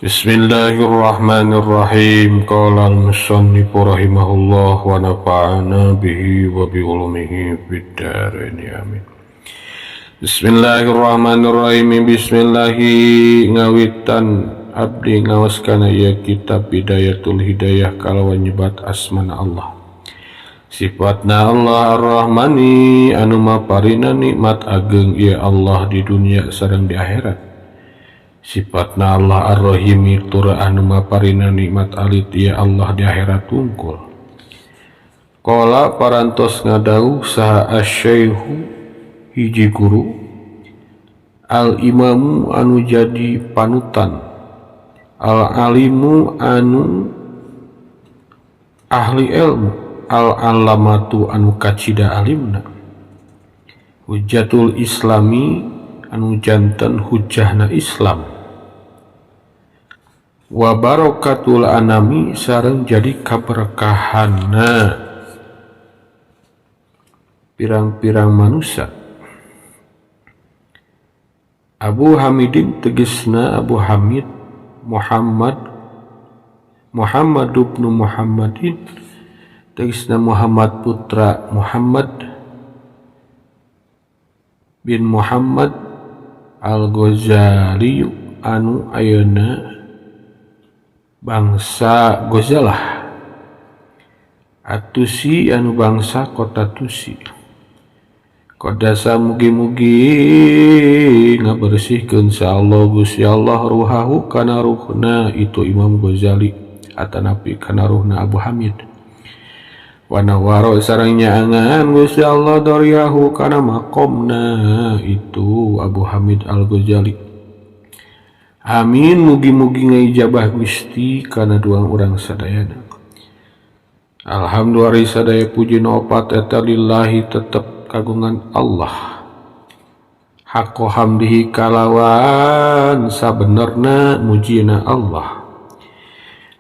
Bismillahirrahmanirrahim. Qala al-musannif rahimahullah wa nafa'ana bihi wa bi ulumihi fid dharain, amin. Bismillahirrahmanirrahim. Bismillahi ngawitan abdi ngaos kana ieu kitab Bidayatul Hidayah kalawan nyebat asmana Allah. Sifatna Allah Ar-Rahmani anu maparina nikmat ageng ieu Allah di dunia sareng di akhirat. Sifatna Allah Ar-Rahimi tur anu maparina nikmat alit ieu Allah di akhirat wungkul. Qala parantos ngadawuh saha asy-syaikhu hiji guru al-imamu anu jadi panutan, al-alimu anu ahli ilmu, al-allamatu anu kacida alimna, hujjatul islami anu janten hujjahna Islam, wa barakatul anami sareng jadi kaberkahanna pirang-pirang manusia. Abu Hamidin tegesna Abu Hamid Muhammad Muhammad ibnu Muhammadin tegesna Muhammad putra Muhammad bin Muhammad Al-Ghazali anu ayeuna bangsa Ghazalah Atusi anu bangsa kota Tusi. Kodasa mugi-mugi ngabersihkeun sa Allah Gusti Allah ruhahu kana ruhna itu Imam Ghazali atanapi kana ruhna Abu Hamid. Wa nawaro sareng nyaangan Gusti Allah doriyahu kana makomna itu Abu Hamid Al-Ghazali. Amin, mugi-mugi ngaijabah Gusti kana doa urang sadayana. Alhamdulillah sadaya puji nu opat eta lillahi tetep kagungan Allah. Haqqo hamdihi kalawan sabenerna mujina Allah.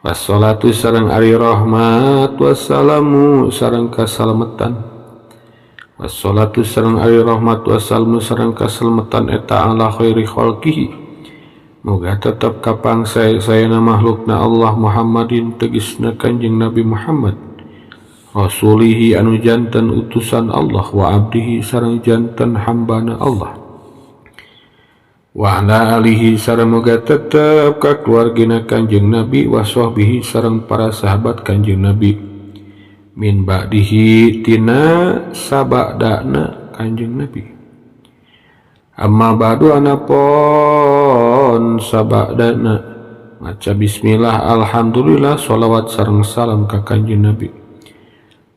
Wassalatu sareng ari rahmat wassalamu sareng kasalametan. Wassalatu sareng ari rahmat wassalamu sareng kasalametan eta ala khairi khalqihi. Moga tetep kapang sayana makhlukna Allah Muhammadin tegesna Kanjeng Nabi Muhammad. Rasulihi anu janten utusan Allah wa abdihi sareng janten hambana Allah. Wa ala alihi sareng moga tetep ka keluargina Kanjeng Nabi wa sahbihi sareng para sahabat Kanjeng Nabi. Min ba'dihi tina sabadana Kanjeng Nabi. Amma ba'du anapun sabadana maca bismillah alhamdulillah sholawat sareng salam ka Kanjeng Nabi.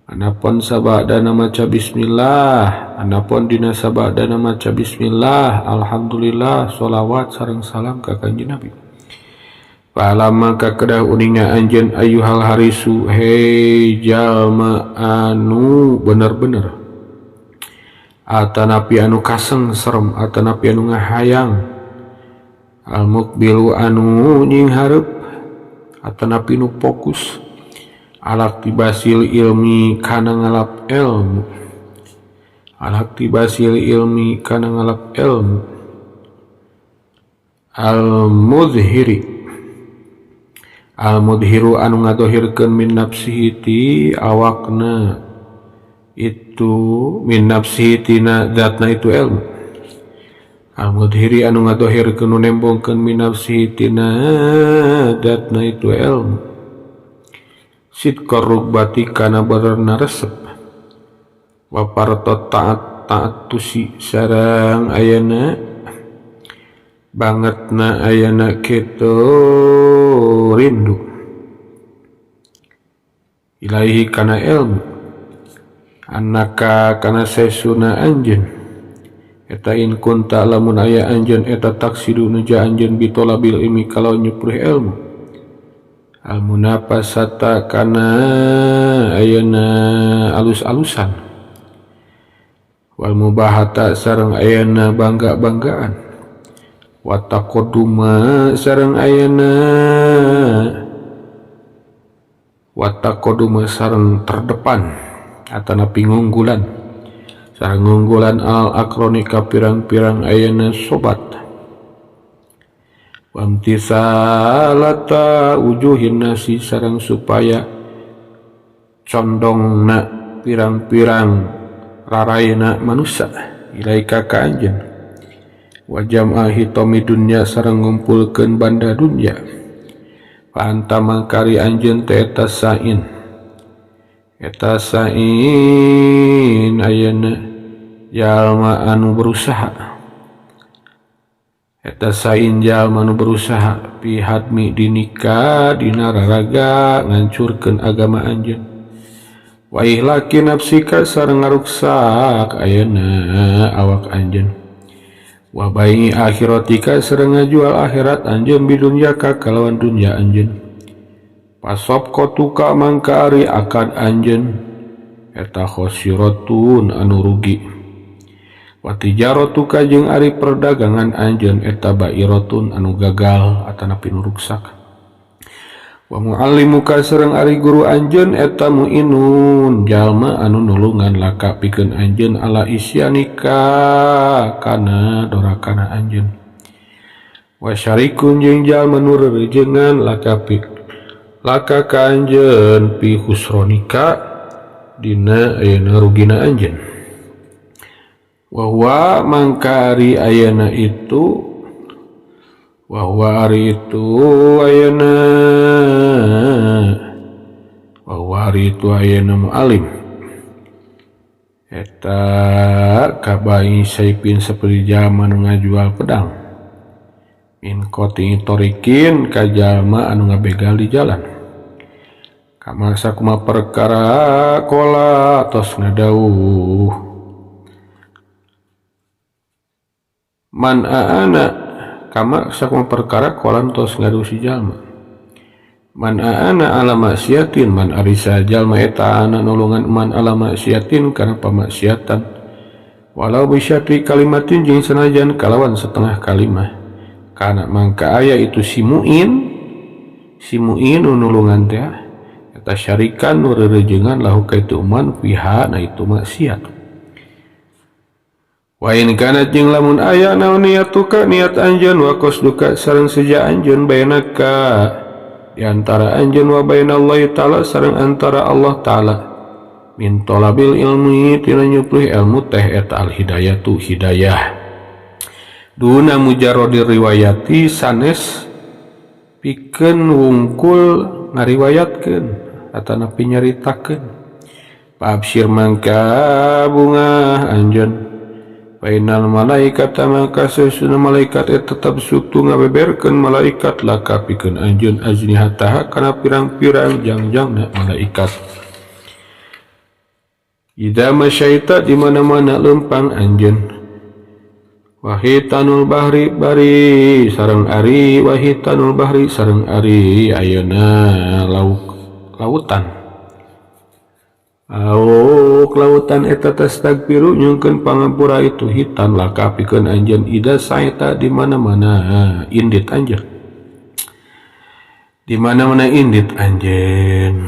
Anapun sabadana maca bismillah, anapun dina sabadana maca bismillah alhamdulillah sholawat sareng salam ka Kanjeng Nabi. Palama kakedah uninga anjeun ayyuhal harisu hei jalma anu bener-bener atanapi anu kaseng serem atanapi anu ngahayang al-mukbilu anu nyinghareup atanapi nu fokus alak tibasil ilmi kana ngalap ilmu alak tibasil ilmi kana ngalap ilmu al-mudhiri al-mudhiru anu ngadohirkeun min nafsihi ti awakna itu min nafsihi tina zatna itu ilmu al-mudhiri anu ngadohirkeun nu nembongkeun min nafsihi tina zatna itu ilmu sidqar rugbati kana benerna resep wa partot taat taat tusi sareng ayana bangetna ayana kitu rindu ilaihi kana ilmu anaka kana sesuna anjeun eta in kunta lamun aya anjeun eta taksidu nuja anjeun bitolabil ilmi kalau nyuprih ilmu al munafasata kana ayana alus-alusan wal mubahata sareng ayana bangga-banggaan wa taqadduma sareng ayana wa taqadduma sareng terdepan atanapi ngunggulan sareng ngunggulan al akronika pirang-pirang ayana sobat. Wamtisalata wujuhin nasi sareng supaya condongna pirang-pirang raraina manusia ilaika ka anjeun wa jam'a hitomi dunya sareng ngumpulkeun banda dunya fa anta mangkari anjeun teh eta sain ayeuna jalma anu berusaha eta sain jalma nu berusaha fi hadmi dinika dina raraga ngancurkeun agama anjeun wa ihlaki nafsika sareng ngaruksak ayeuna awak anjeun wa bai'i akhiratika sareng ngajual akhirat anjeun bidunyaka kalawan dunya anjeun pasop kotuka mangka ari akad anjeun eta khosiratun anu rugi wa tijaratuka jeung ari perdagangan anjeun eta bairatun anu gagal atanapi nu ruksak wa muallimuka sareng ari guru anjeun eta muinun jalma anu nulungan laka pikeun anjeun ala isyanika kana dorakana anjeun wa syarikun jeung jalma nu rerejengan laka laka ka anjeun pi khusronika dina ayeuna rugina anjeun bahwa mangkari ayana itu bahwa ari itu ayana bahwa ari itu ayana mu'alim eta kabai saipin seperti jalma nu ngajual pedang min qati torikin ka jalma anu ngabegal di jalan kama sakuma perkara kola tos ngadauh man aana kama sakuma perkara kolan tos ngadu si jalma man aana ala maksiatin man arisa jalma eta ana nulungan man ala maksiatin kana pamaksiatan walau bisyati kalimatin jeung sanajan kalawan setengah kalimah kana mangka aya itu si muin nu nulungan teh eta syarikan nu rerejengan lahu ka itu man fiha na itu maksiat. Wa in kanat jeung lamun aya naon niatuka niat anjeun wa qasduka sareng seja anjeun bainaka di antara anjeun wa bainallahi ta'ala sareng antara Allah ta'ala min talabil ilmi tina nyuplih ilmu teh eta al hidayatu hidayah duna mujarradir riwayati sanes pikeun wungkul ngariwayatkeun atanapi nyaritakeun Absyir mangka bunga anjeun Bainal malaikata maka sesuna malaikat eta tetap sutu ngabeberkeun malaikat laka pikeun anjeun ajnihataha kana pirang-pirang jangjangna malaikat. Idza masyaita di mana-mana lempang anjeun. Wahitanul bahri bari sareng ari wahitanul bahri sareng ari ayeuna lautan. Auk lautan eta tastagfiru nyungkeun pangampura itu hitan laka pikeun anjeun ida saeta di mana-mana indit anjeun. Di mana-mana indit anjeun.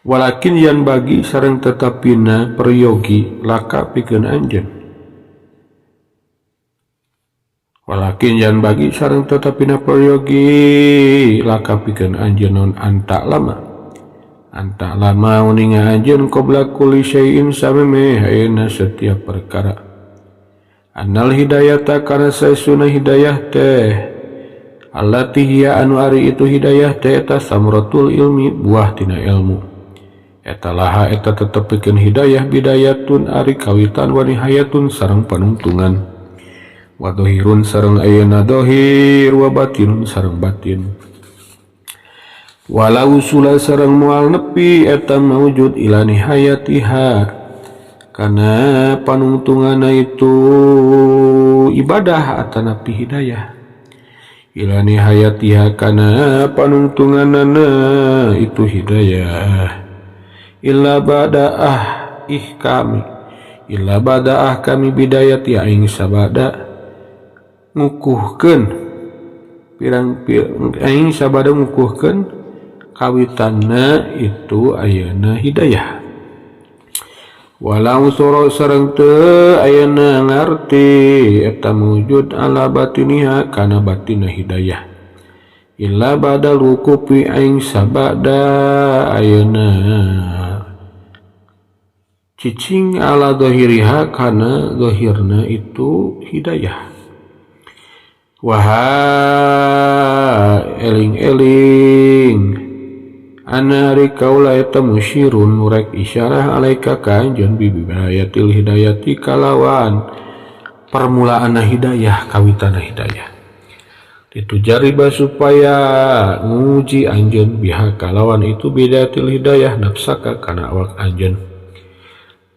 Walakin yan bagi sareng tetapina peryogi laka pikeun anjeun. Walakin yan bagi sareng tetapina peryogi laka pikeun anjeun non anta lama. Anta lama uninga anjeun qabla kulli syai'in samemeh ayeuna setiap perkara. Annal hidayata kana saesuna hidayah teh allati hiya anu ari itu hidayah teh eta samratul ilmi buah tina ilmu. Eta laha eta tetep pikeun hidayah bidayatun ari kawitan wa nihayatun sareng panungtungan. Wa dohirun sareng ayeuna dohir wa batinun sareng batin. Walau sula sareng moal nepi eta maujud ila nihayatiha kana panungtungana itu ibadah atanapi hidayah ila nihayatiha kana panungtunganana itu hidayah illa badaah ihkami illa badaah kami bidayati aing sabada ngukuhkeun pirang-pirang aing sabada ngukuhkeun kawitanna itu ayeuna hidayah. Walau soro sareng teu ayeuna ngarti eta mujud ala batiniha kana batina hidayah illa badal wuqufi aing sabada ayeuna cicing ala zahiriha kana zahirna itu hidayah. Waha eling-eling ana ari kaula eta musyirun murek isyarah alaika ka anjeun bibidayatil hidayati kalawan permulaanna hidayah kawitana hidayah itu jariba supaya nguji anjeun biha kalawan itu bidayatil hidayah nafsaka kana awak anjeun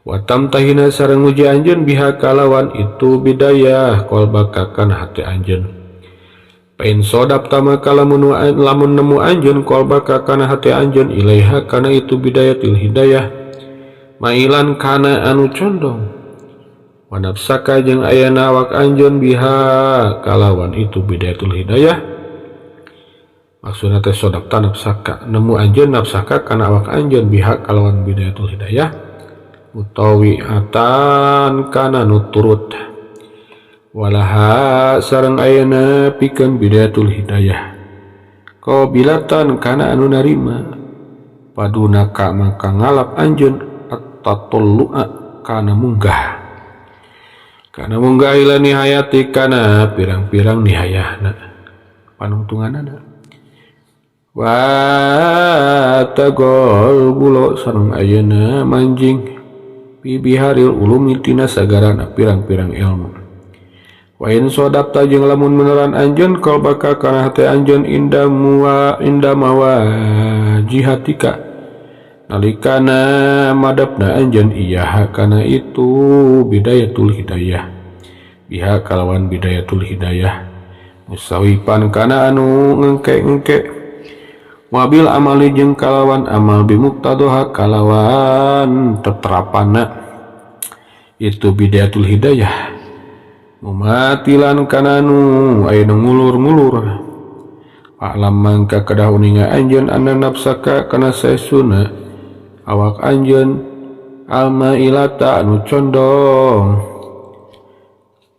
watam tahina sareng nguji anjeun biha kalawan itu bidayah qalbaka kana hati anjeun. Pain sodap tama lamun lamun nemu anjeun qalbaka kana hati anjeun ilaiha kana itu bidayatil hidayah mailan kana anu condong wa nafsaka jeung ayana awak anjeun biha kalawan itu bidayatul hidayah. Maksudna teh sodapta nafsaka nemu anjeun nafsaka kana awak anjeun biha kalawan bidayatul hidayah utawi atan kana nu turut walaha sareng ayeuna pikeun bidayatul hidayah qabilatan kana anu narima padunaka maka ngalap anjeun at-tatallua kana munggah ila nihayati kana pirang-pirang nihayahna panungtunganana wa tagol gulo sareng ayeuna manjing bibiharil ulumi tina sagarana pirang-pirang ilmu. Wa in sodapta jeung lamun meneran anjeun qalbaka kana hate anjeun inda mawajihatika nalikana madapna anjeun iyaha kana itu bidayatul hidayah biha kalawan bidayatul hidayah musawipan kana anu ngengke-ngengke wabil amali jeung kalawan amal bimuqtadoha kalawan teterapana itu bidayatul hidayah mumatilan kananu ayeuna ngulur-ngulur. A'lam mangka kedah uninga anjeun anna nafsaka kana saesuna awak anjeun alma ilata anu condong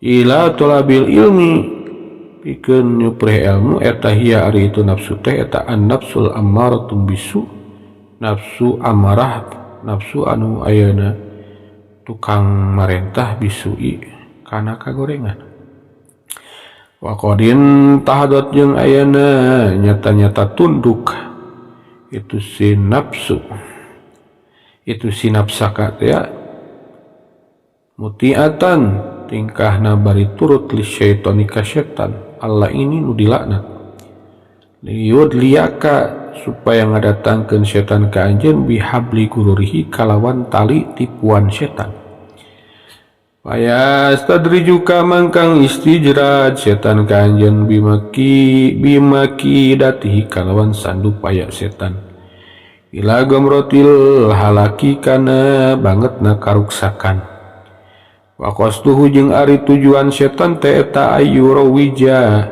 ila tulabil ilmi pikeun nyupreh ilmu eta hiya ari itu nafsu teh eta an nafsul ammaratum bisu nafsu amarah nafsu anu ayeuna tukang marentah bisui kana kagorengan. Wa qadin tahadot jeung ayeuna nyata-nyata tunduk itu si nafsu itu si nafsaka teh ya mutiatan tingkahna bari turut li syaitani ka setan Allah ini nu dilaknat liyud liyaka supaya ngadatangkeun setan ka anjeun bihabli gururihi kalawan tali tipuan setan. Paya stadrijuka mangkang istijraj setan ka anjeun bimaki datihi kalawan sanduk paya setan ila gomrotil halaki kana bangetna karuksakan. Wa qasduhu jeung ari tujuan setan teh eta ayyurawija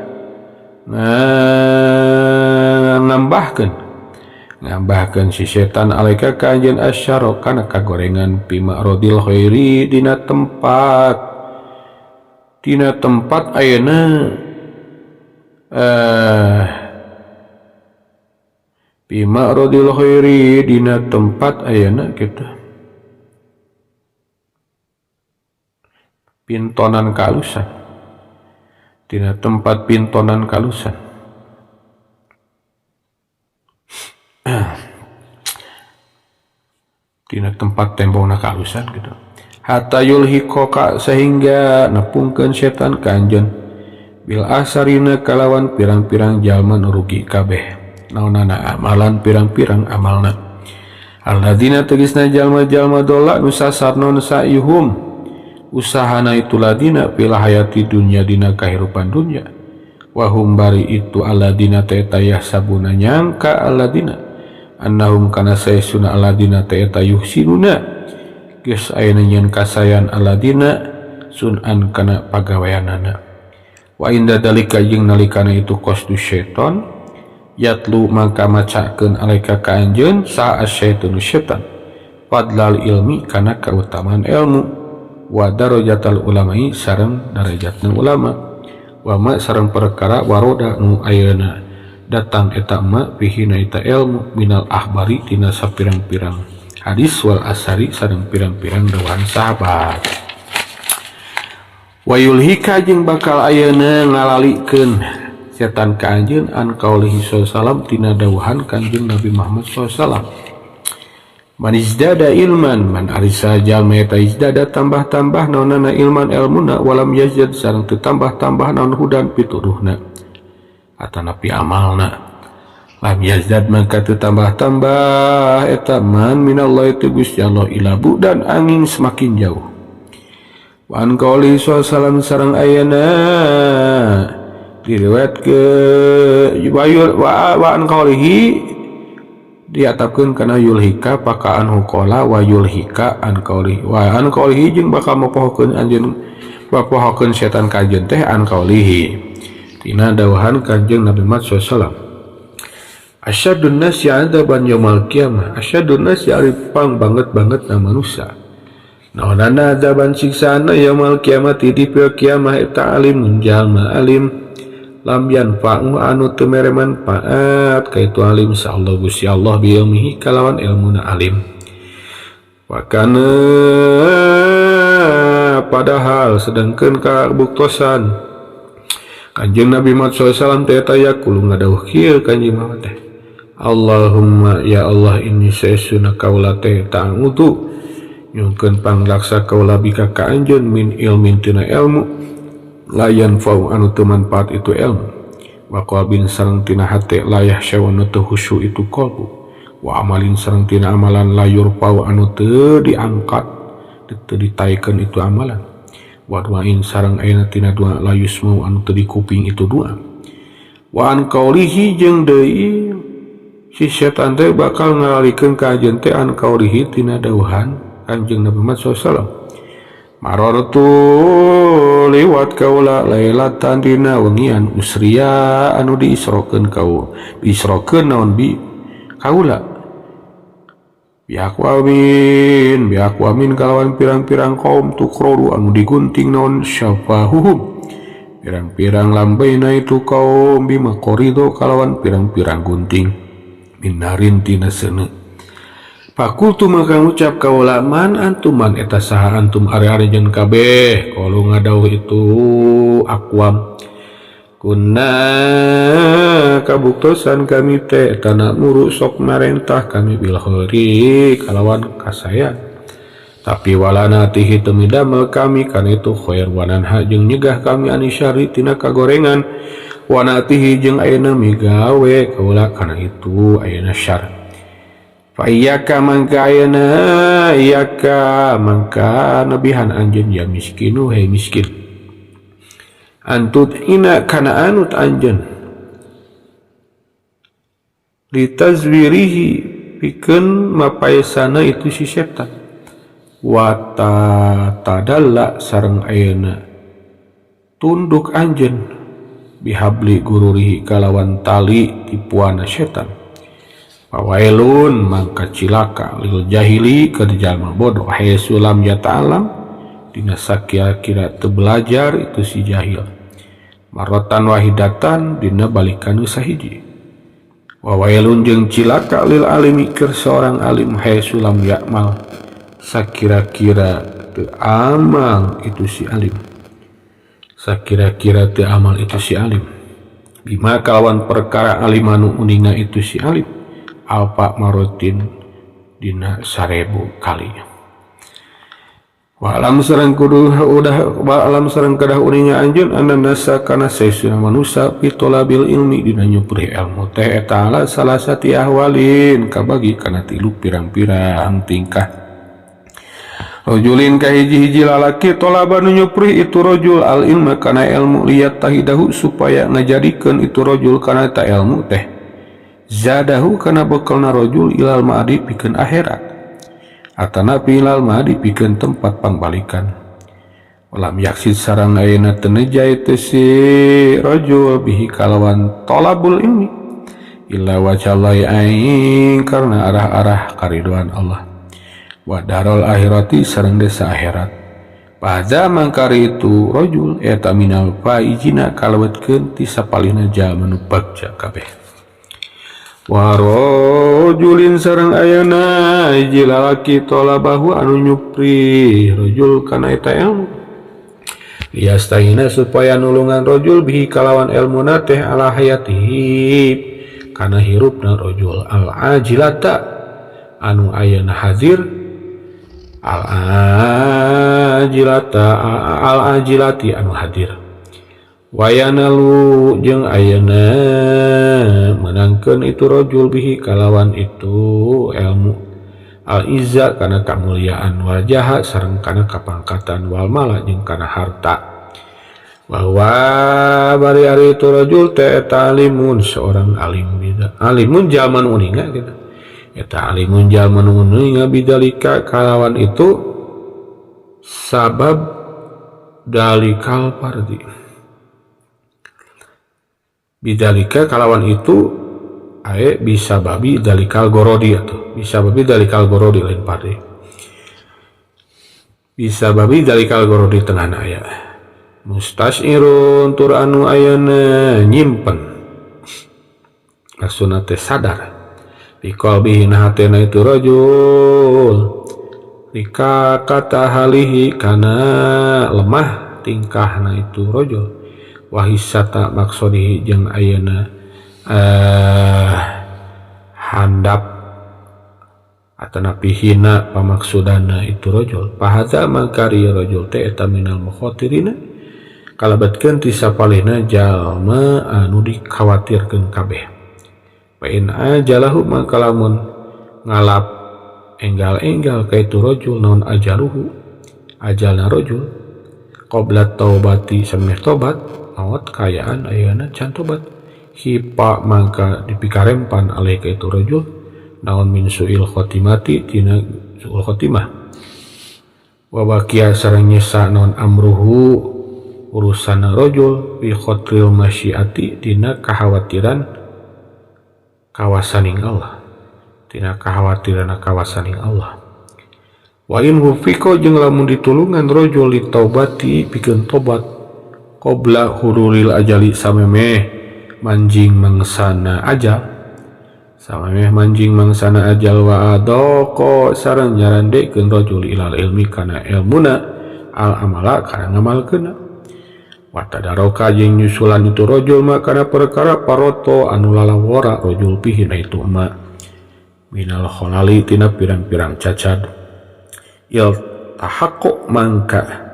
nambahkeun si setan alaika ka anjeun asyara kana kagorengan pima rodil khairi dina tempat ayeuna pima rodil khairi dina tempat ayeuna kitu pintonan kalusan dina tempat pintonan kalusan. Dina tempat tembongna kalusan gitu. Hatta yulhiqaka sehingga nepungkeun setan ka anjeun bil asarina kalawan pirang-pirang jalma nu rugi kabeh naonana amalan pirang-pirang amalna alladzina tegasna jalma-jalma dola nu sasar non sa'ihum usahana itu ladina fil hayati dunya dina kahirupan dunya wahum bari itu alladzina ta'eta yahsabuna nyangka alladzina annahum kana saesuna alladzina ta'eta yuhsinuna geus ayeuna nyeun kasayan alladzina sunan kana pagaweanana wa inda dalika jeung nalikana itu qasdu syaiton yatlu mangka macakeun alaika ka anjeun saha asyaitonu syaitan Fadlal ilmi kana kautamaan ilmu wa darajatal ulama'i sareng darajatna ulama wa ma sareng perkara waroda nu ayeuna datang eta ma fihi na eta ilmu minal akhbari tina sapirang-pirang hadis wal asari sareng pirang-pirang dawuhan sahabat. Wa yulhika jeung bakal ayeuna ngalalikeun setan ka anjeun an qaulihi sallallahu alaihi wasallam tina dawuhan Kanjeng Nabi Muhammad sallallahu alaihi wasallam. Man izdada ilman man arisa jalma eta izdada tambah-tambah naonana ilman ilmuna walam yazdad sareng teu tambah-tambah naon hudan pituduhna atanapi amalna lam yazdad maka teu tambah-tambah eta man minallahi tu Gusti Allah ila bu'dan angin semakin jauh. Wa an qauli sallallahu alaihi wasallam sareng ayana diriwayatkeun wa an qaulihi diatapkeun kana yulhika pakaan hukola wa yulhika an qaulihi wa an qaulihi jeung bakal mopohokeun anjeun bapohokeun setan ka anjeun teh an qaulihi tina dawuhan Kanjeng Nabi Muhammad sallallahu alaihi wasallam. Asyadun nasi adzaban yaumal qiyamah asyadun nasi ari pang banget-banget na manusia naonana adzaban siksaana yaumal qiyamati di poe kiamah eta alim jalma alim lam yanfa'u anu teu mere manfaat ka itu alim sa Allah Gusti Allah bi ilmihi kalawan ilmuna alim. Wa kana padahal sedengkeun kabuktosan Kanjeng Nabi Muhammad sallallahu alaihi wasallam teh eta yaqulu ngadawuh kieu Kanjeng Muhammad teh Allahumma ya Allah inni saesuna kaula teh ta'udu nyungkeun panglaksa kaula bika ka anjeun min ilmin tina ilmu layan fau anu teu manfaat itu ilmu wa qalbin sareng tina hate layah syaw anu teu husyu itu qalbu wa amalin sareng tina amalan layur pau anu teu diangkat teu ditaikeun itu amalan wa du'ain sareng ayeuna tina doa layusmu anu teu dikuping itu doa. Wa an qaulihi jeung deui si setan teh bakal ngalalikeun ka anjeun teh an qaulihi tina dawuhan Kanjeng Nabi Muhammad sallallahu alaihi wasallam. Marartu liwat kaula lailatan dina wengian usriya anu diisrokeun kau diisrokeun naon bi kaula biaqwamin kalawan pirang-pirang kaum tukroru anu digunting naon syafahuhum pirang-pirang lambaina itu kaum bima qorido kalawan pirang-pirang gunting minarin tina seuneu. Fakultu maka ngucap kaula man antum man eta saha antum ari-ari jeung kabeh kalau ngadawuh itu aqwam kunna kabuktosan kami teh tanah muru sok marentah kami bil khairi kalawan kasayan tapi walana tihi teu midamel kami kana itu khair wananha jeung nyegah kami anisyari tina kagorengan wanatihi jeung ayeuna migawe kaula kana itu ayeuna syar. Fa iyyaka mangka ayeuna iyyaka mangka nebihan anjeun ya miskinu hei miskin antut ina kana anut anjeun litazwirihi pikeun mapaesana itu si setan wa tadalla sareng ayeuna tunduk anjeun bihabli gururihi kalawan tali tipuana setan. Pawailun mangka cilaka lil jahili keur jalma bodoh haitsu lam yata'alam dina sakira-kira teu belajar itu si jahil marotan wahidatan dina balikan nu sahiji. Wawailun jeung cilaka lil alimi keur seorang alim haitsu lam ya'mal sakira-kira teu amal itu si alim sakira-kira teu amal itu si alim bima kalawan perkara alimanu uninga itu si alim alfa marotin dina 1000 kali. Wa alam sareng kudu udah wa alam sareng kedah uninga anjeun anna nasa kana saesuna manusia pitolabil ilmi dina nyuprih ilmu teh eta ala salasati ahwalin kabagi kana tilu pirang-pirang tingkah. Rajulin ka hiji-hiji lalaki tolaba nu nyuprih itu rajul al ilma kana ilmu liyat tahidahu supaya ngajadikeun itu rajul kana ta ilmu teh zadahu kana bekelna rajul ilal ma'adi pikeun akhirat atanapi ilal ma'adi pikeun tempat pangbalikan. Walam yaksid sareng ayeuna teu neja itu si rajul bihi kalawan tolabul ilmi illa wajallahi aing karena arah-arah kariduan Allah. Wa darul akhirati sareng desa akhirat. Pada mangkari itu rajul eta minal faizina kalewetkeun ti sapalihna jalma nu bagja kabeh. Wa rajulin sareng ayana hiji lalaki tolabahu anu nyupri rajul kana eta ilmu. Liastahina supaya nulungan rajul bihi kalawan ilmuna teh ala hayatihi kana hirupna rajul al ajilata anu ayana hadir al ajilata al ajilati anu hadir wayanalu jeung ayeuna menangkeun itu rajul bihi kalawan itu ilmu al izza kana kamuliaan wal jaha sareng kana kapangkatan wal mala jeung kana harta bahwa bari ari itu rajul teh eta alimun seorang alim bida alimun jalma nu uninga gitu eta alimun jalma nu uninga bidalika kalawan itu sabab dalikal fardi bidalika kalawan itu ae bisa babi dalikal gorodi atau bisa babi dalikal gorodi lain fardi bisa babi dalikal gorodi tengah aya mustasirun tur anu ayana nyimpen maksudna teh sadar biqalbihi na hatena itu rajul rika kata halihi kana lemah tingkahna itu rajul wahisata maksodihi jeung ayeuna handap atanapi hina pamaksudana itu rajul pahaza mangkari rajul teh eta minal mukhatirina kalabatkeun ti sapalihna jalma anu dikhawatirkeun kabeh fa in ajalahu maka lamun ngalap enggal-enggal ka itu rajul naon ajaluhu ajalna rajul qabla taubati sameh tobat maot kayaan ayeuna can tobat hipa mangka dipikarempan alih ka itu rajul naon min su'il khotimati tina su'ul khotimah wa baqiya sareng nyesa naon amruhu urusan rajul bi khotril masyiati tina kekhawatiran kawasaning Allah tina kekhawatiran kawasaning Allah wa in hufiqo jeung lamun ditulungan rajul li taubati pikeun tobat qabla hururil ajali samemeh manjing mangsana ajal samemeh manjing mangsana ajal wa adoko sareng nyarandekeun rajul ilal ilmi kana ilmuna al amala kana ngamalkeunna wa tadaroka jeung nyusulan itu rajul ma kana perkara paroto anu lalawara rajul pihi na itu ma minal kholali tina pirang-pirang cacad il tahaqqu mangka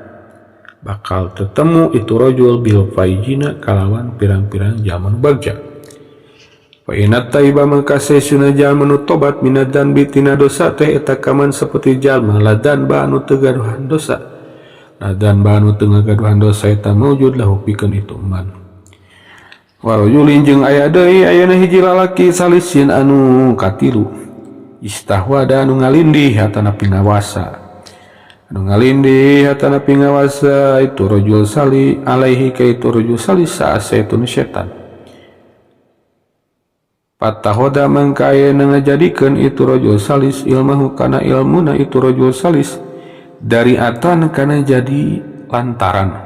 bakal tetemu itu rajul bil faijina kalawan pirang-pirang jalma nu bagja fa inat taiba mangka saesuna jalma nu tobat minad danbi tina dosa teh eta kaman saperti jalma ladan ba anu teu gaduhan dosa ladan ba anu teu ngagaduhan dosa eta maujud lahu pikeun itu man wa rajulin jeung aya deui ayana hiji lalaki salisin anu katilu istahwada anu ngalindih atanapi ngawasa anu ngalindih atanapi ngawasa itu rajul sali alaihi ka itu rajul sali saasaytun setan patahoda mangka ayeuna ngajadikeun itu rajul salis ilmahu kana ilmuna itu rajul salis dari atan kana jadi lantaran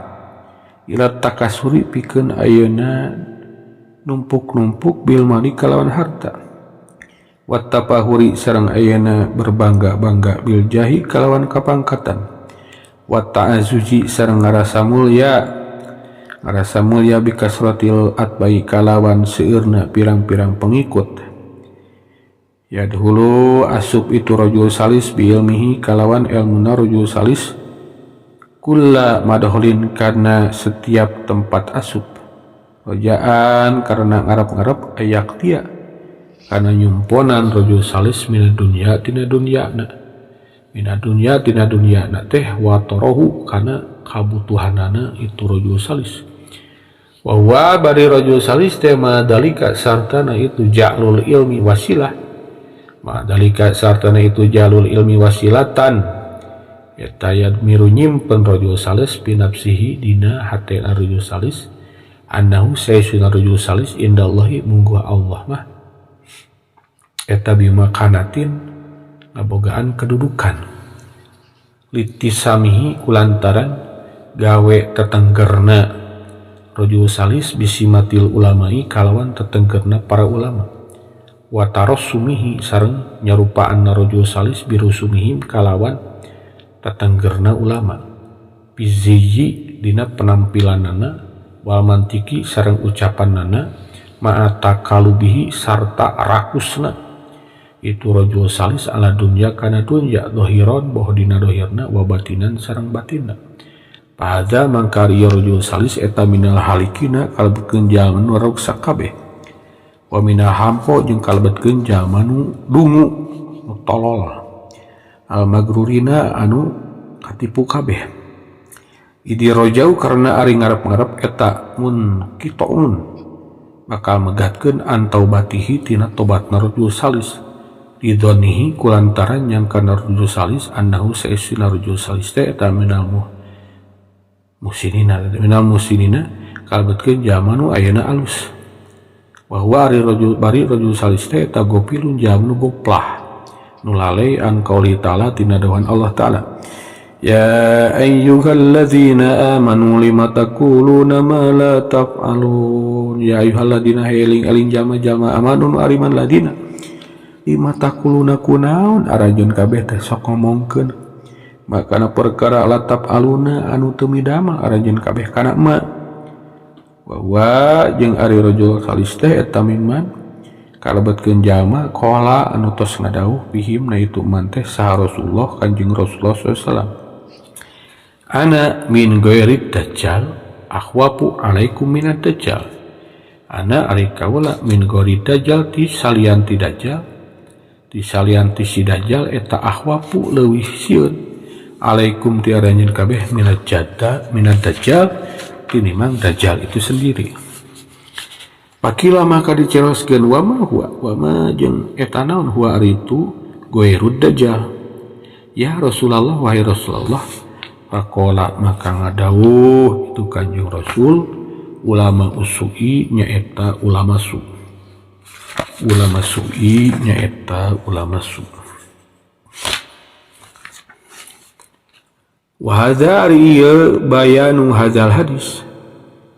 ila takasuri pikeun ayeuna numpuk-numpuk bil mali kalawan harta wattapahuri sareng ayeuna berbangga-bangga bil jahi kalawan kapangkatan watta'azuji sareng ngarasa mulia bikasratil atbai kalawan seueurna pirang-pirang pengikut yadhulu asup itu rajul salis bi ilmihi kalawan ilmuna rajul salis kulla madholin karena setiap tempat asup rojaan karena ngarep-ngarep ayak tia karena nyumponan rajul salis mina dunya tina dunyana mina dunya tina dunyana teh watorohu karena kabutuhanana itu rajul salis wa huwa bari rajul salis teh madalika sartana itu ja'lul ilmi wasilah madalika sartana itu jalul ilmi wasilatan eta yadmiru nyimpen rajul salis binafsihi dina hatena rajul salis annahu sayyiduna rajul salis indallahi mungguh Allah mah eta bimakanatin ngabogaan kedudukan Litisamihi kulantaran gawe tetenggerna rajul salis bisimatil ulamai kalawan tetenggerna para ulama wa tarassumihi sareng nyarupaan rajul salis birusumihim kalawan tetenggerna ulama biziji dina penampilanana wal mantiki sareng ucapanana ma'a takalubihi sarta rakusna itu rajul salis ala dunya kana dunya dohiron boh dina dohirna wa batinan sareng batinna. Fahadza mangka ieu rajul salis eta minal halikina kalebetkeun jalma nu ruksak kabeh wa minal hampo jeung kalebetkeun jalma nu dungu nu tolol al magrurina anu katipu kabeh. Idi rojau karena ari ngarep-ngarep eta mun kitoun bakal megatkeun antaubatihi tina tobatna rajul salis lidonihi kulantaran nyangka rajul salis annahu saesuna rajul salis teh eta minal musinina minal musinina kalebetkeun jalma nu ayeuna alus wa huwa ari rajul bari rajul salis teh eta gopilun jalma nu goplah nu lalai an qauli ta'ala tina dawuhan Allah ta'ala ya ayyuhalladzina amanu lima taquluna ma la taf'alun ya ayyuhalladzina eling-eling jalma-jalma amanu nu ariman ladina lima taquluna kunaon arajun kabeh teh sok ngomongkeun makana perkara la taf'aluna anu teu midamel arajun kabeh kana ma wa jeung ari rajul salis teh eta mimman kalebetkeun jalma qala anu tos ngadawuh bihim na itu man teh saha Rasulullah Kanjeng Rasulullah sallallahu alaihi wasallam ana min ghairi dajjal akhwafu alaikum minad dajjal ana ari kaula min ghairi dajjal ti salian ti dajjal ti salian ti si dajjal eta akhwafu leuwih sieun alaikum ti aranjeun kabeh minad jadda minad dajjal tinimang dajjal itu sendiri. Pakila maka diceroskeun wa ma huwa wa ma jeung eta naon huwa ari itu ghairud dajjal ya Rasulullah wahai Rasulullah. Pakola maka ngadawuh itu Kanjeng Rasul ulama usui nyaeta ulama su ulama sui nyaeta ulama su. Wa hadza ari ieu bayanu hadzal hadis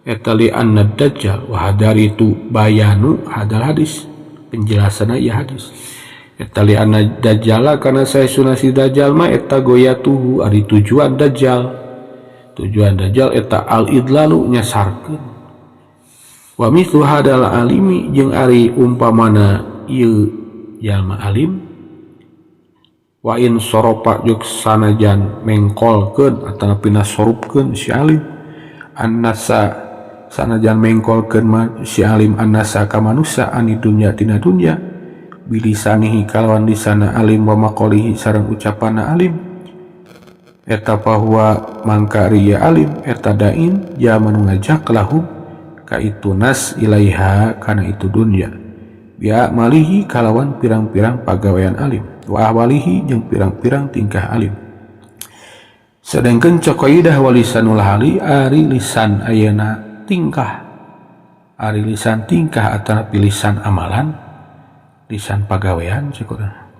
eta li anna dajjal wa hadza itu bayanu hadzal hadis penjelasanna ieu hadis eta li anna dajjala kana saesuna si dajjal mah eta goyatuhu ari tujuan dajjal eta al idlalu nyasarkeun wa mithlu hadal alimi jeung ari umpamana ieu jalma alim wa in soropa jeung sanajan mengkolkeun atawa pinasorupkeun si alim annasa sanajan mengkolkeun si alim annasa ka manusa ani dunya tina dunya bilisanihi kalawan lisana alim wa maqalihi sareng ucapanna alim eta bahwa mangka riya alim eta dain jalma nu ngajak lahum ka itu nas ilaiha kana itu dunya bi'a malihi kalawan pirang-pirang pagawean alim wa ahwalihi jeung pirang-pirang tingkah alim. Sedangkan caqaidah walisanul hali ari lisan ayeuna tingkah ari lisan tingkah atanapi lisan amalan lisan pagawean cekona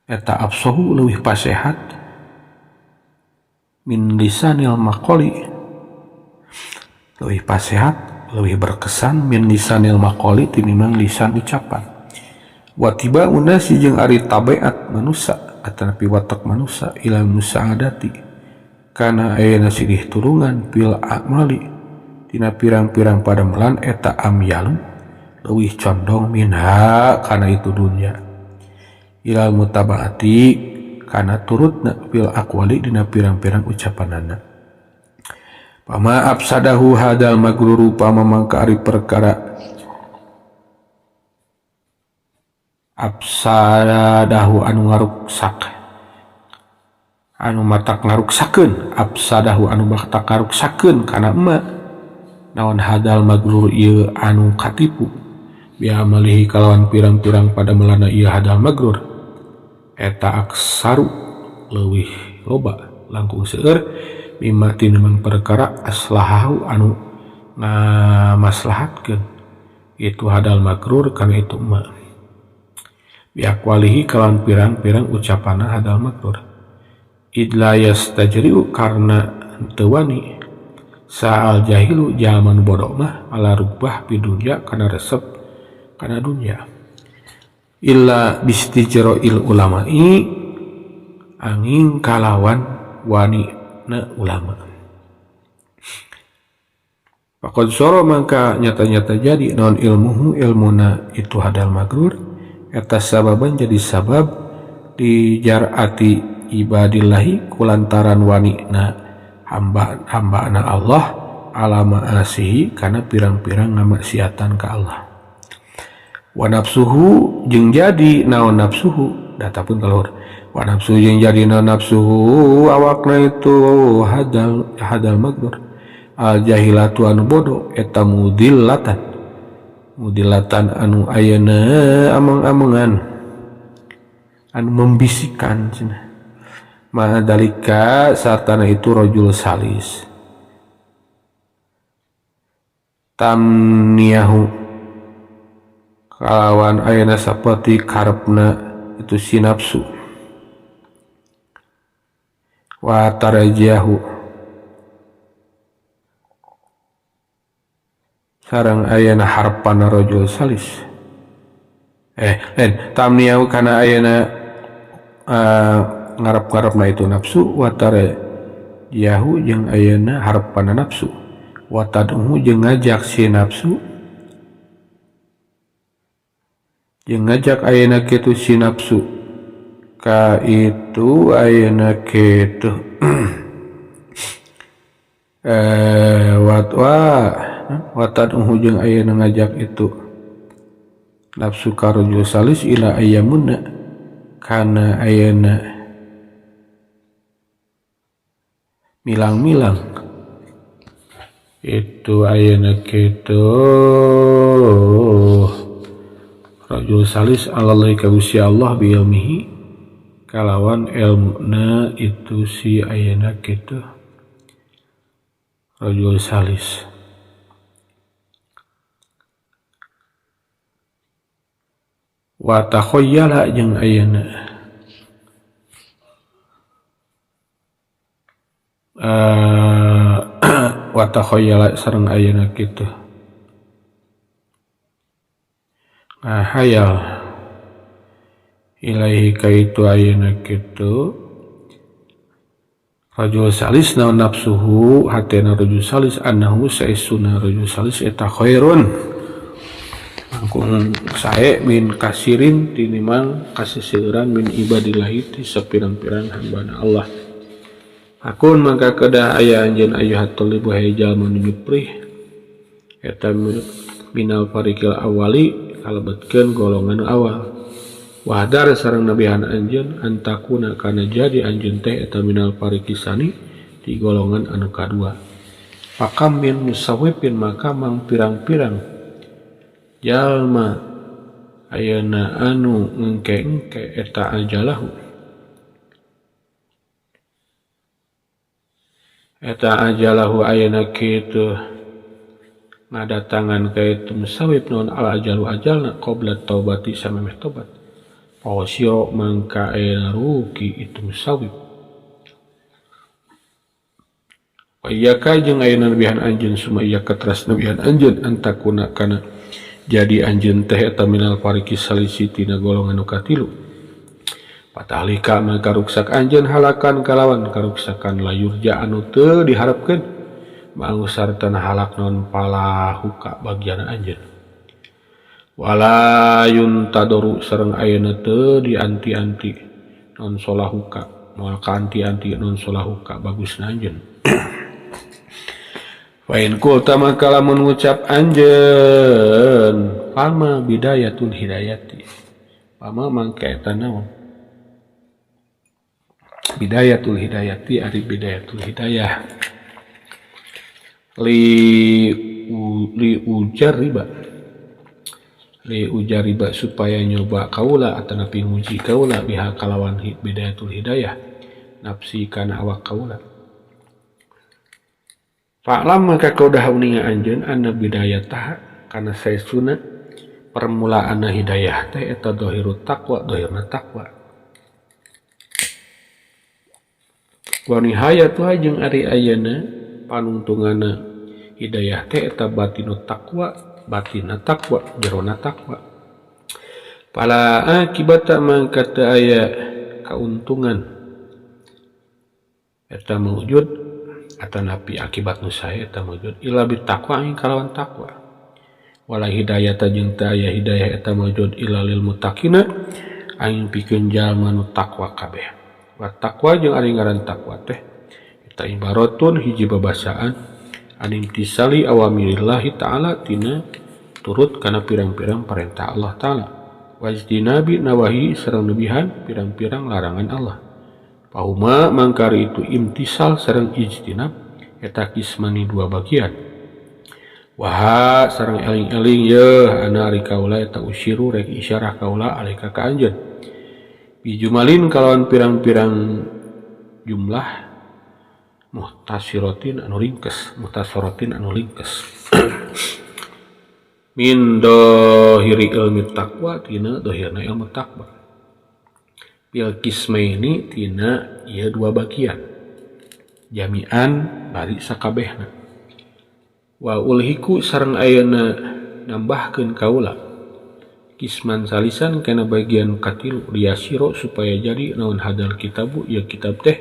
eta absohu leuwih pasehat min lisanil maqali leuwih pasehat leuwih berkesan min lisanil maqali tinimbang lisan ucapan wa tiba unasi jeung ari tabiat manusa atanapi watak manusa ila musaadati kana ayeuna silih tulungan fil amali tina pirang-pirang padamelan eta amyalu leuwih condong minha kana itu dunya ilal mutabaati kana turutna fil aqwali dina pirang-pirang ucapanana. Pama afsadahu hadal magruru pama mangka ari perkara afsadahu anu ngaruksak anu matak ngaruksakeun afsadahu anu matak ngaruksakeun kana emak naon hadal magrur ieu anu katipu bi'a malihi kalawan pirang-pirang pada melana ieu hadal magrur eta aksaru leuwih loba langkung seueur mimma tinimang perkara aslahahu anu ngamaslahatkeun itu hadal magrur kana itu emak biakwalihi kalawan pirang-pirang ucapanna hadal magrur. Idla yastajri'u karena teu wani saal jahilu jalma nu bodoh mah ala rugbah fi dunya kana resep kana dunya illa bistijra'il ulama'i angin kalawan wani na ulama. Faqad soro mangka nyata-nyata jadi non ilmuhu ilmuna itu hadal magrur eta sababan jadi sabab dijarati ibadillahi kulantaran wani na hamba-hambana Allah ala ma'asihi kana pirang-pirang ngamaksiatan ka Allah. Wa nafsuhu jeung jadi naon nafsuhu data pun keluar. Wa nafsu jeung jadi naon nafsuhu awakna itu hadal magrur al jahilatu anu bodoh eta mudillatan mudillatan anu ayeuna ameng-amengan anu membisikan cenah ma'adalika sartana itu rajul salis tamniyahu kalawan ayeuna saperti karepna itu si nafsu wa tarajahu sareng ayeuna harapana rajul salis tamniyahu kana ayeuna ngarep-ngarepna itu nafsu wa tarajahu jeung ayeuna harapana nafsu wa tad'u jeung ngajak si nafsu jeung ngajak ayeuna kitu si nafsu ka itu ayeuna kitu watad'u jeung ayeuna ngajak itu nafsu ka rajul salis ila ayyamuna kana ayeuna milang-milang itu ayeuna kitu rajul salis alallahi ka Gusti Allah bi ilmihi kalawan ilmuna itu si ayeuna kitu rajul salis. Wa takhayyala jeung ayeuna wa takhayyala sareng ayeuna kitu ngahayal ilaihi ka itu ayeuna kitu rajul salis naon nafsuhu hatena rajul salis annahu saisuna rajul salis eta khairun langkung sae min kasirin tinimang kasiseuran min ibadillahi ti sapirang-pirang hambana Allah. Akun mangka kedah aya anjeun ayuhat talibu hay jalma nu nyuprih eta minal farikil awali kalebetkeun golongan awal. Wahdar sareng nabihan anjeun antakuna kana jadi anjeun teh eta minal farikisani di golongan anu kadua. Pakam min musawwifin maka mang pirang-pirang jalma ayeuna anu engke-engke eta ajalahu eta ajalahu ayeuna kitu ngadatangan ka itu musawwif naon al ajalu ajalna qabla taubati samemeh tobat. Osyo mangka ayeuna rugi itu musawwif. Wa iyyaka jeung ayeuna nabihan anjeun suma iyyaka teras nabihan anjeun antakuna kana jadi anjeun teh eta minal fariki salisi tina golongan nu katilu. Patahlika mangka ruksak anjeun halakan kalawan karuksakan layurja anu teu diharepkeun ma'u sartana halak non palahuka bagian anjeun. Wala yuntadoru sareng ayeuna teu dianti-anti non solahuka moal kaanti-anti non solahuka bagusna anjeun. Fa in qulta maka lamun ngucap anjeun fama bidayatul hidayati fama mangka eta naon bidayatul hidayati ari bidayatul hidayah li ujar riba li ujar riba supaya nyoba kaula atanapi nguji kaula biha kalawan bidayatul hidayah nafsi kana awak kaula. Fa'lam maka kau dah uninga anjeun anna bidayatah kana saestuna permulaanna hidayah teh eta zahirut taqwa zahirna taqwa. Wa nihayatuha jeung ari ayeuna panungtungana hidayah teh eta batinu taqwa, batina taqwa, jerona taqwa. Fala akibata mangka teu aya kauntungan eta mawujud atanapi akibat nu sae eta mawujud illa bitaqwa ing kalawan taqwa. Wala hidayata jeung teu aya hidayah eta mawujud illa lil muttaqina aing pikeun jalma nu taqwa kabeh. Wa taqwa jeung ari ngaran taqwa teh eta ibaratun hiji babasaan animtisali awamirillahi ta'ala tina turut kana pirang-pirang perintah Allah ta'ala wajtinabi nawahi sareng nebihan pirang-pirang larangan Allah. Pauma mangkari itu imtisal sareng ijtinab eta kismani dua bagian. Waha sareng eling-eling yeuh ana ari kaula eta usiru rek isyarah kaula alaika ka anjeun. Bijumalin kalawan pirang-pirang jumlah muhtasiratin anu ringkes, muhtasaratin anu ringkes. Min dohiri ilmi taqwa tina dohirna ilmu taqwa. Bil kismaini tina ieu dua bagian. Jami'an bari sakabehna. Wa ulhiku sareng ayeuna nambahkeun kaula kisman salisan kana bagian katilu liyasiro supaya jadi naon hadal kitabu ieu kitab teh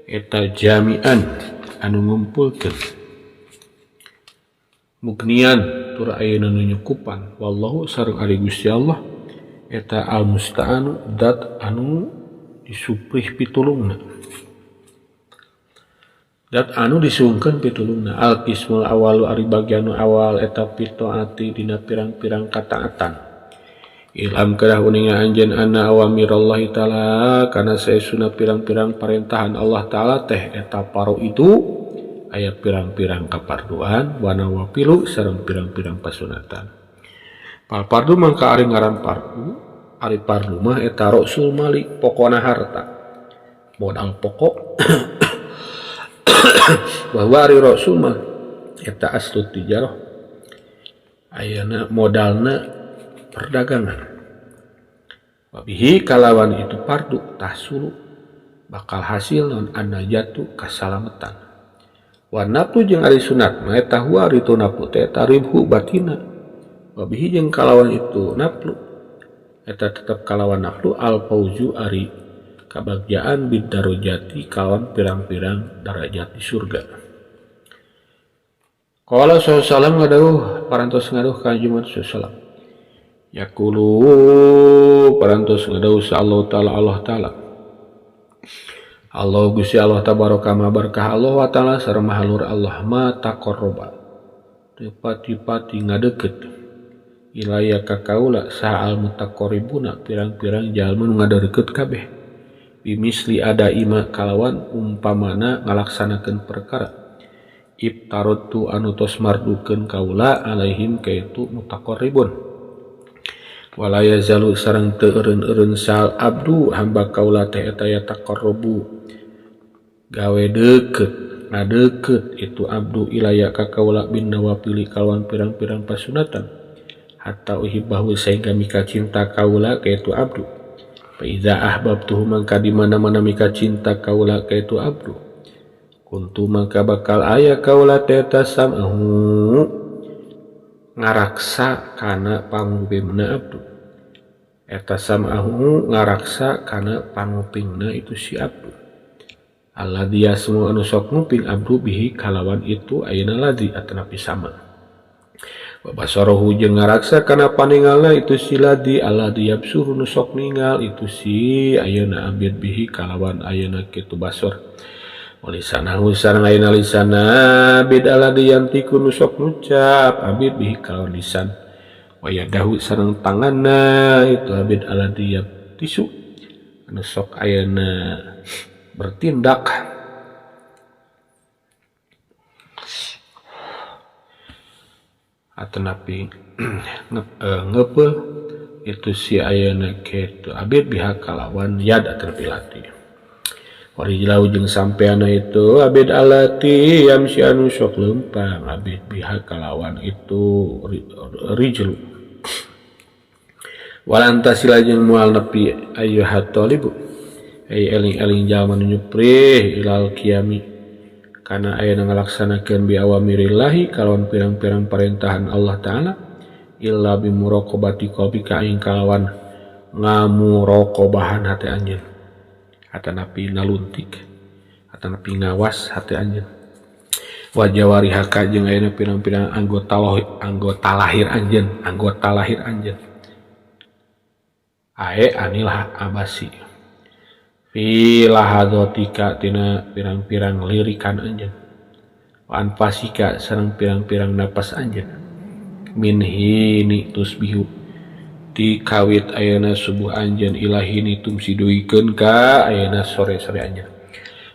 eta jami'an anu ngumpulkeun mugnian tur ayeuna nu nyukupan wallahu sareng ari Gusti Allah eta al musta'anu dat anu disuprih pitulungna dat anu disungkeun pitulungna. Al qismul awalu ari bagian nu awal eta pitaati dina pirang-pirang kataatan. Ilham kedah uninga anjeun anna awamirallahi ta'ala kana saesuna pirang-pirang parentahan Allah ta'ala teh eta paro itu aya pirang-pirang kaparduan wa nawafilu sareng pirang-pirang pasunatan. Pal pardu mangka ari ngaran pardu, ari pardu mah eta rasul mali pokona harta. Modal pokok bahwa ari rasul mah eta aslu tijarah ayana modalna perdagangan. Wabihi kalawan itu pardu tahsulu bakal hasil non anajatu kasalamatan. Wa naflu jeung ari sunat mah eta huwa ari tu naflu teh eta ribhu batina. Wabihi jeung kalawan itu naflu eta tetep kalawan naflu al fauzu ari kabagjaan bid darajati kalawan pirang-pirang darajat di surga. Qala sallallahu alaihi wasallam ngadauh parantos ngadauh ka Jumat sallallahu alaihi wasallam. Yaqulu parantos ngadauh sa Allah ta'ala Allah ta'ala. Allah Gusti Allah tabaraka ma barkah Allah wa ta'ala sareng mahalur Allah ma taqarraba. Teu pati-pati ngadeukeut ilaya ka kaula saha al mutaqarribuna pirang-pirang jalma nu ngadeukeut kabeh. Bimisli ada ima kalawan umpamana ngalaksanakeun perkara. Ibtaratu anu tos mardukeun kaula alaihim kaitu mutaqarribun. Wala yazalu sareng teu eureun-eureun sal abdu hamba kaula teh eta yataqarrabu gawe deukeut ngadeukeut itu abdu ilaya ka kaula bin nawafili kalawan pirang-pirang pasunatan hatta uhibbahu sehingga mika cinta kaula ka itu abdu. Fa iza ahbabtuhu mangka di mana-mana mika cinta kaula ka itu abdu kuntu mangka bakal aya kaula teh eta sam'ahu ngaraksa kana pangupingna abdu eta sam'ahu ngaraksa kana pangupingna itu si abdu alladzi yasmu anu sok nguping abdu bihi kalawan itu ayeuna ladzi atanapi sama wa basarahu jeung ngaraksa kana paningalna itu si ladzi alladzi yabsuru nu sok ningal itu si ayeuna abid bihi kalawan ayeuna kitu basar walisanahu sareng ayeuna lisana abid alladzi yantiku nu sok ngucap abid bihi kalawan lisan wa yadahu sareng tanganna itu abid alladzi yabtisu anu sok ayeuna bertindak atanapi ngepeul itu si ayeuna kitu abid biha kalawan yad atanapi lati. Warijlau jeung sampeana itu abid alati yamsi anu sok leumpang abid biha kalawan itu rijlu. Walantasila jeung moal nepi ayyuhat talibu Ai eling-eling jalma nu nyuprih ilal qiyami kana ayeuna ngalaksanakeun bi awamirillahi kalawan pirang-pirang parentahan Allah Ta'ala illa bi muraqabati qalbika ing kalawan ngamuraqabahan hate anjeun atanapi naluntik atanapi ngawas hate anjeun wa jawarihaka jeung ayeuna pirang-pirang anggota lahir anjeun ae anil abasi fi lahadzatika tina pirang-pirang lirikan anjeun wa anfasika sareng pirang-pirang napas anjeun min hini tusbihu ti kawit ayeuna subuh anjeun ilahini tumsi duikeun ka ayeuna sore-sore anjeun.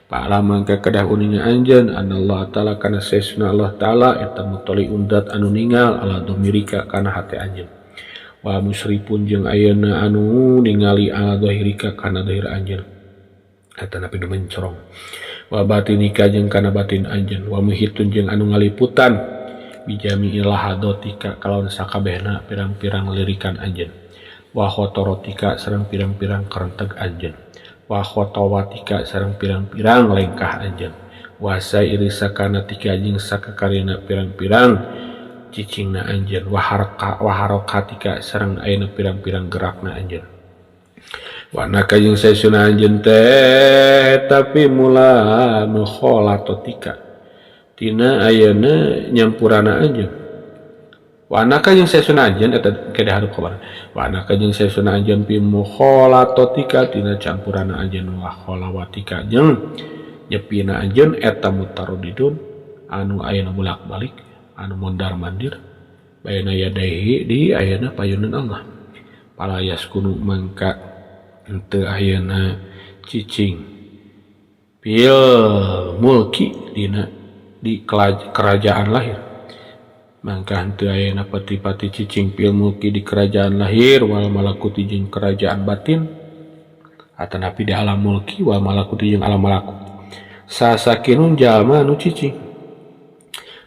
Pa'lam mangka kedah uninga anjeun anallah ta'ala kana saesuna Allah ta'ala eta mutali undat anu ningal ala domirika kana hate anjeun wa musrifun jeung ayeuna anu ningali ala dohirika kana dohir anjeun eta napi nu mencorong wa batinika jeung kana batin anjeun wa muhitun jeung anu ngaliputan bijami ilahadotika kalawan sakabehna pirang-pirang lirikan anjeun wa khotorotika sareng pirang-pirang karenteg anjeun wa khotowatika sareng pirang-pirang lengkah anjeun wa sairi sakanatika jeung sakakarina pirang-pirang cicingna anjeun wa haraka wa harokatika sareng ayeuna pirang-pirang gerakna anjeun wa naka jeung saesuna anjeun teh tapi mula mukholatotika tina ayeuna nyampurana anjeun wa anaka jeung saesuna anjeun eta kedah hareup kabar wa anaka jeung saesuna anjeun pi mukholatotika tina campurana anjeun wa kholawatika jeung nyepina anjeun eta mutarodidun anu ayeuna bolak-balik anu mondar-mandir bayana yadaihi di ayeuna payunan Allah pala yaskunu mangka henteu ayeuna cicing fil mulki dina di kerajaan lahir mangka henteu ayeuna pati-pati cicing fil mulki di kerajaan lahir wal malakuti jeung kerajaan batin atanapi di alam mulki wal malakuti jeung alam malakut sasakinun jalma anu cicing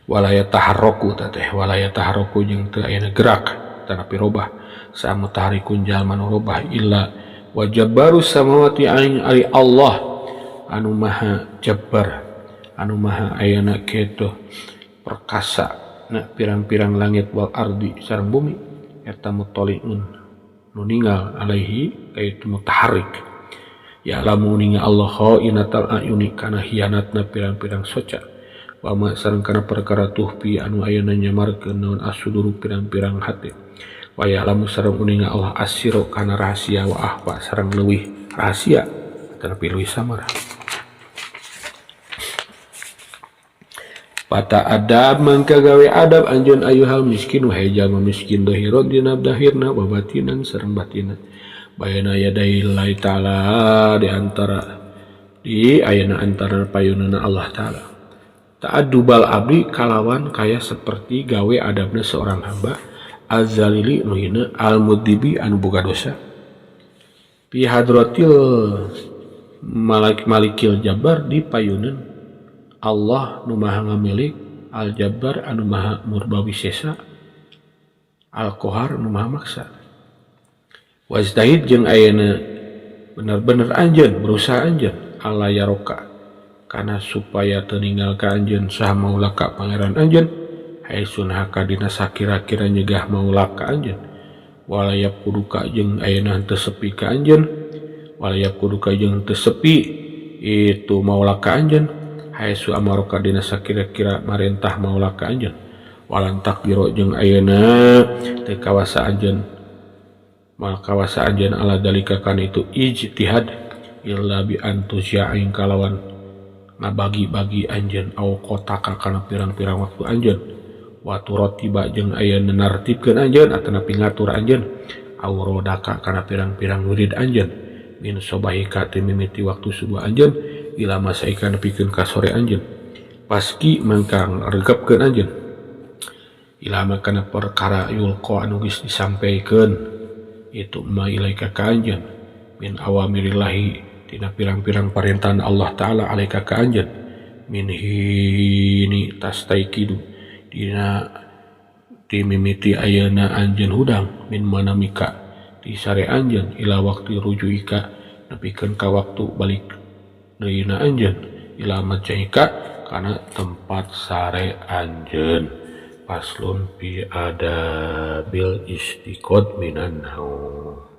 walaya taharroku teh walaya taharroku jeung teu ayeuna gerak atanapi robah samutaharikun jalma nu robah illa wajabbaru samawati aing ari Allah anu maha jabbar anu maha ayeuna kitu perkasa na pirang-pirang langit wal ardi sareng bumi eta mutaliun nu ningal alaihi kaitu mutaharrik ya lamu ningal Allah khainatal ayuni kana hianatna pirang-pirang soca wa ma sareng kana perkara tuhpi anu ayeuna nyamarkeun naon asuduru pirang-pirang hate wa ya lamu sareng uninga Allah asiro kana rahasia wa ahwa sareng leuwih rahasia tapi leuwih samar. Pata adab mangka gawe adab anjeun ayuhal miskin wahai jalma miskin dohiron dina dahirna wa batinan sareng batinan bayana yadaillahi ta'ala di antara di ayana antara payunana Allah ta'ala ta'addubal abdi kalawan kaya seperti gawe adabna seorang hamba azalili nu hina almudibi anu boga dosa fi hadratil malikil jabbar di payunan Allah nu maha ngamilik al-jabbar anu maha murbawisesa al-qahar nu maha maksa wazdahid jeung ayeuna bener-bener anjeun berusaha anjeun alla yaroka kana supaya teu ninggal ka anjeun saha maulaka pangeran anjeun haesun haka dina sakira-kira nyegah maulaka anjeun walayap kuduka jeung ayeuna henteu sepi ka anjeun walayap kuduka jeung henteu sepi itu maulaka anjeun haesu amaroka dina sakira-kira marentah maulaka anjeun walan takbiro jeung ayeuna teu kawasa anjeun mal kawasa anjeun ala dalika kana itu ijtihad illa bi antusya'in kalawan ngabagi-bagi anjeun au kotaka kana pirang-pirang waktu anjeun wa turatiba jeung ayeuna nartibkeun anjeun atanapi ngatur anjeun au rodaka kana pirang-pirang wirid anjeun min sobahika teu mimiti waktu subuh anjeun ila masaika nepikeun ka sore anjeun paski mangka regepkeun anjeun ila makana perkara yulqa anu geus disampaikan itu ma ilaika ka anjeun min awamirillahi tina pirang-pirang parentahan Allah ta'ala alaika ka anjeun min hini tastaikidu dina timimiti ayeuna anjeun hudang min manamika di sare anjeun ila waktu rujuika Nepikeun ka waktu balik deuna anjeun ila madja'ika kana tempat sare anjeun. Faslun fi adabil istiqod minan naum.